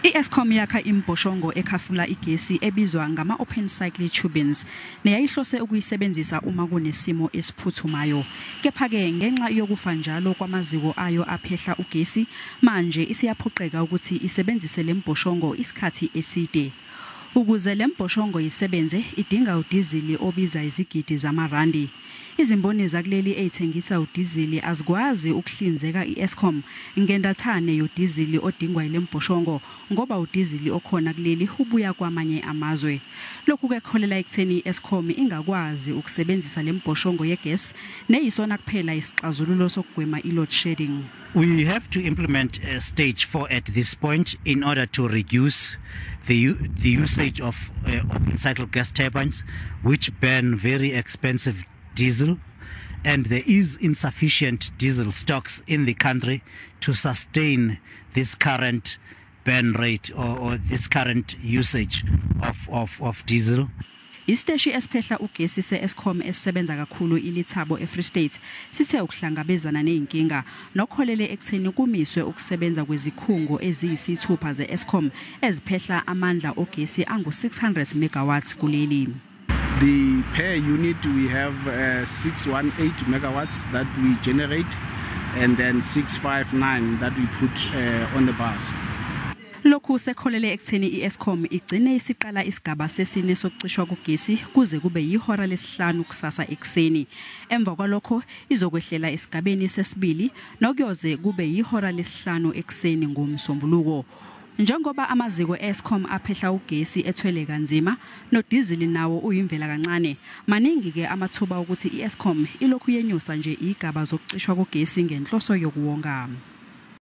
I-Eskom yakha imibhoshongo ekhafula igesi ebizwa ngama-open cycle turbines neyayihlose ukuyisebenzisa uma kunesimo esiphuthumayo. Kepha-ke ngenxa yokufa njalo kwamaziko ayo aphehla ugesi, manje isiyaphoqeka ukuthi isebenzise le mbhoshongo isikhathi eside. Ukuze le mbhoshongo isebenze idinga udizili obiza izigidi zamarandi. Izimboni zakuleli ezithengisa udizili azikwazi ukuhlinzeka i-Eskom ngendathane yodizili odingwa yile mbhoshongo ngoba udizili okhona kuleli ubuya kwamanye amazwe. Lokhu ke kuholela ekutheni i-Eskom ingakwazi ukusebenzisa le mbhoshongo yegas neyisona kuphela isixazululo sokugwema i-load shedding. We have to implement stage 4 at this point in order to reduce the usage of open cycle gas turbines, which burn very expensive diesel, and there is insufficient diesel stocks in the country to sustain this current burn rate or this current usage of diesel. Isiteshi esiphehla ugesi se-Eskom esisebenza kakhulu iLethabo eFree State sithe ukuhlangabezana nezinkinga nokholele ekutheni kumiswe ukusebenza kwezikhungo eziyisithupha ze-Eskom eziphehla amandla ogesi angu-600 megawatts kuleli. The per unit we have 618 megawatts that we generate and then 659 that we put on the bars. Lokhu sekholele ekutheni i-Eskom igcine isiqala isigaba sesine sokucishwa kugesi kuze kube yihora lesihlanu kusasa ekuseni. Emva kwalokho izokwehlela esigabeni sesibili nokuyoze kube yihora lesihlanu ekuseni ngoMsombuluko. Njengoba amaziko e-Eskom aphehla ugesi ethwele kanzima nodizili nawo uyimvela kancane, maningi ke amathuba ukuthi i-Eskom ilokhu yenyusa nje igaba zokucishwa kugesi ngenhloso yokuwonga.